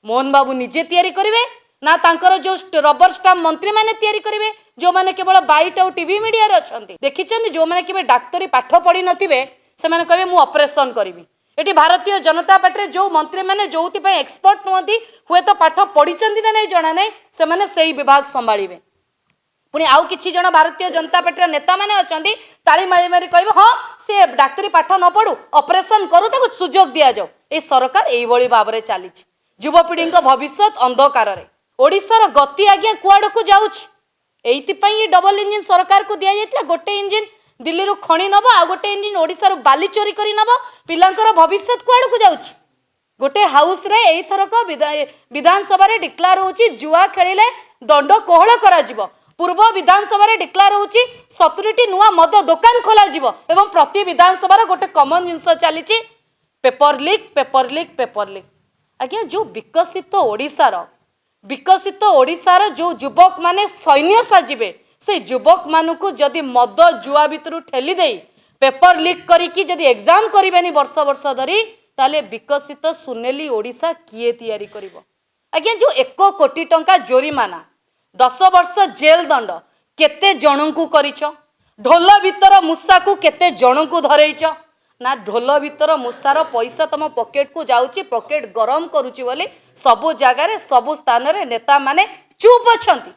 ମୋହନ ବାବୁ ନିଜେ ତିଆରି କରିବେ ନା ତାଙ୍କର ଯୋଉ ରବର ଷ୍ଟାମ୍ପ ମନ୍ତ୍ରୀମାନେ ତିଆରି କରିବେ, ଯେଉଁମାନେ କେବଳ ବାଇଟ୍ ଆଉ ଟିଭି ମିଡ଼ିଆରେ ଅଛନ୍ତି? ଦେଖିଛନ୍ତି, ଯେଉଁମାନେ କେବେ ଡାକ୍ତରୀ ପାଠ ପଢ଼ିନଥିବେ, ସେମାନେ କହିବେ ମୁଁ ଅପରେସନ୍ କରିବି। ଏଠି ଭାରତୀୟ ଜନତା ପାର୍ଟିରେ ଯେଉଁ ମନ୍ତ୍ରୀମାନେ ଯେଉଁଥିପାଇଁ ଏକ୍ସପର୍ଟ ନୁହନ୍ତି, ହୁଏତ ପାଠ ପଢ଼ିଛନ୍ତି ନା ନାହିଁ ଜଣା ନାହିଁ, ସେମାନେ ସେଇ ବିଭାଗ ସମ୍ଭାଳିବେ। ପୁଣି ଆଉ କିଛି ଜଣ ଭାରତୀୟ ଜନତା ପାର୍ଟିର ନେତାମାନେ ଅଛନ୍ତି, ତାଳି ମାରି ମାରି କହିବେ, ହଁ, ସେ ଡାକ୍ତରୀ ପାଠ ନ ପଢୁ, ଅପରେସନ୍ କରୁ, ତାକୁ ସୁଯୋଗ ଦିଆଯାଉ। ଏ ସରକାର ଏଇଭଳି ଭାବରେ ଚାଲିଛି। ଯୁବପିଢ଼ିଙ୍କ ଭବିଷ୍ୟତ ଅନ୍ଧକାରରେ। ଓଡ଼ିଶାର ଗତି ଆଜ୍ଞା କୁଆଡ଼କୁ ଯାଉଛି? ଏଇଥିପାଇଁ ଏ ଡବଲ ଇଞ୍ଜିନ୍ ସରକାରକୁ ଦିଆଯାଇଥିଲା। ଗୋଟେ ଇଞ୍ଜିନ୍ ଦିଲ୍ଲୀରୁ ଖଣି ନେବ, ଆଉ ଗୋଟେ ଇଞ୍ଜିନ୍ ଓଡ଼ିଶାରୁ ବାଲି ଚୋରି କରି ନେବ। ପିଲାଙ୍କର ଭବିଷ୍ୟତ କୁଆଡ଼କୁ ଯାଉଛି? ଗୋଟେ ହାଉସରେ ଏଇଥରକ ବିଧାନସଭାରେ ଡିକ୍ଲାର ହେଉଛି ଜୁଆ ଖେଳିଲେ ଦଣ୍ଡ କୋହଳ କରାଯିବ। ପୂର୍ବ ବିଧାନସଭାରେ ଡିକ୍ଲାର ହେଉଛି 70ଟି ନୂଆ ମଦ ଦୋକାନ ଖୋଲାଯିବ। ଏବଂ ପ୍ରତି ବିଧାନସଭାର ଗୋଟେ କମନ ଜିନିଷ ଚାଲିଛି, paper leak, paper leak, paper leak. ଆଜ୍ଞା, ଯେଉଁ ବିକଶିତ ଓଡ଼ିଶାର ଯେଉଁ ଯୁବକମାନେ ସୈନ୍ୟ ସାଜିବେ, ସେ ଯୁବକମାନଙ୍କୁ ଯଦି ମଦ ଜୁଆ ଭିତରୁ ଠେଲି ଦେଇ ପେପର ଲିକ୍ କରିକି ଯଦି ଏକ୍ଜାମ କରିବେନି ବର୍ଷ ବର୍ଷ ଧରି, ତାହେଲେ ବିକଶିତ ସୁନେଲି ଓଡ଼ିଶା କିଏ ତିଆରି କରିବ? ଆଜ୍ଞା, ଯେଉଁ 1 କୋଟି ଟଙ୍କା ଜୋରିମାନା, 10 ବର୍ଷ ଜେଲ ଦଣ୍ଡ କେତେ ଜଣଙ୍କୁ କରିଛ? ଢୋଲ ଭିତର ମୂଷାକୁ କେତେ ଜଣଙ୍କୁ ଧରେଇଛ? ନା ଢୋଲ ଭିତର ମୂଷାର ପଇସା ତମ ପକେଟକୁ ଯାଉଛି, ପକେଟ ଗରମ କରୁଛି ବୋଲି ସବୁ ଜାଗାରେ, ସବୁ ସ୍ଥାନରେ ନେତାମାନେ ଚୁପ୍ ଅଛନ୍ତି।